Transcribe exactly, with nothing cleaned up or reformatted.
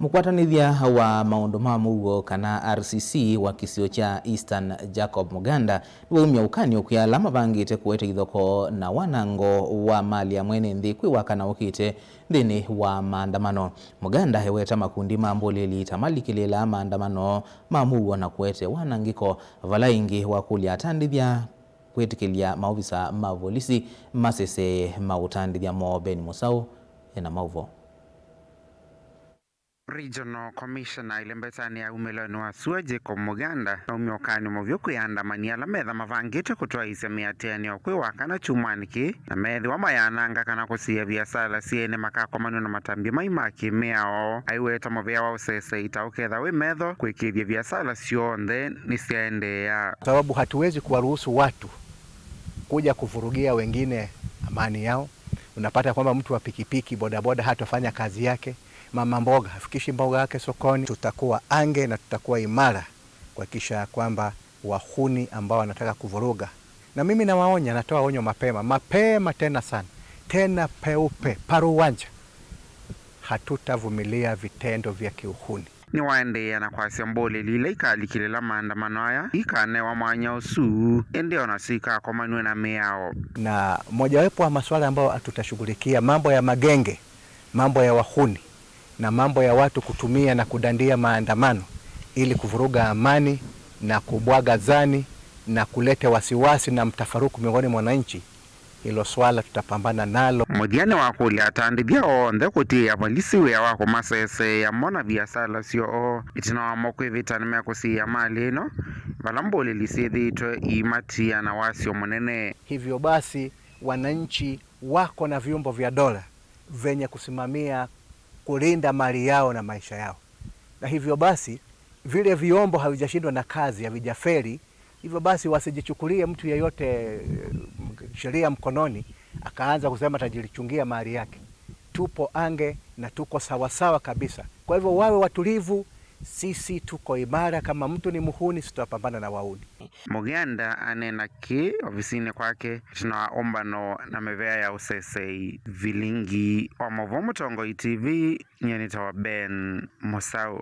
Mũkwatanĩthya wa maũndũ ma mũuo kana R C C wa kĩsio kya Eastern, Jacob Muganda, nĩwaumya ũkany'o kwĩ ala mavangĩte kũete ithokoo na wanango wa mali ya mwene nthĩ kwĩ wakana ũkĩte nthĩnĩ wa maandamano. Muganda eweta makundi ma mbũlĩli ta malikĩlĩĩlaa maandamano ma mũuo na kũete wanangĩko, vala ĩngĩ wakũlya atandĩthya kwĩtĩkĩlya maovisa ma volisi masesee maũtandĩthya moo. Ben Mũsaũ ena maũvoo. Regional Commissioner ĩlembetanĩ ya umĩlonĩ wa sua, Jacob Muganda, naumya ũkany'o mũvyũ kwĩ aandamani ala metha mavangĩte kũtwaĩĩsya mĩatĩanĩo kwĩ wakana kyumwanĩ kĩĩ, na methĩwa mayananga kana kũsiĩa viasala syene makakomanw'a na matambya mai ma kĩmĩao. Aiweta mũvea wa ũsesei ta ũketha wĩ metho kũĩkĩĩthya viasala syonthe nĩsyaendeea. Sababu hatuwezi kuwaruhusu watu kuja kuvurugia wengine amani yao. Unapata kwamba mtu wa pikipiki, bodaboda hatafanya kazi yake, mama mboga hafikishi mboga yake sokoni. Tutakuwa ange na tutakuwa imara kuhakikisha ya kwamba wahuni ambao wanataka kuvuruga, na mimi nawaonya, natoa onyo mapema, mapema tena sana, tena peupe, paruwanja, hatutavumilia vitendo vya kiuhuni. Nĩwaendeea na kwasya mbũlĩli ila ikalikĩlĩla maandamano aya ikanewa mwanya ũsu, ĩndĩ o nasyo ikakomanw'e na mĩao. Na mojawapo wa masuala ambayo tutashughulikia, mambo ya magenge, mambo ya wahuni na mambo ya watu kutumia na kudandia maandamano ili kuvuruga amani na kubwaga zani na kuleta wasiwasi na mtafaruku miongoni mwa wananchi, hilo swala tutapambana nalo. Mũthya nĩwakũlya atandĩthya onthe kũtiĩa valisi wĩa wa kũmaseseea mo na viasala syoo. Ĩtina wa mo kwĩvĩta nĩmekũsiĩa malĩ ĩno, vala mbũlĩli syĩthĩĩtwe iimatia na wasyo mũnene. Hivyo basi, wananchi wako na vyombo vya dola vyenye kusimamia, kulinda mali yao na maisha yao, na hivyo basi vile vyombo havijashindwa na kazi, havijafeli, hivyo basi wasijichukulie mtu yeyote, eh, sheria mkononi, akaanza kusema atajichungia mali yake. Tupo ange na tuko sawasawa kabisa. Kwa hivyo wawe watulivu, sisi tuko imara. Kama mtu ni muhuni, sisi tutapambana na wauni. Muganda aneena kĩĩ ovisinĩ kwake ĩtina wa ũmbano na mĩvea ya ũsesei vilingi. Wa Maũvoo Mũtongoi T V, nyie nĩtawa Ben Mũsaũ.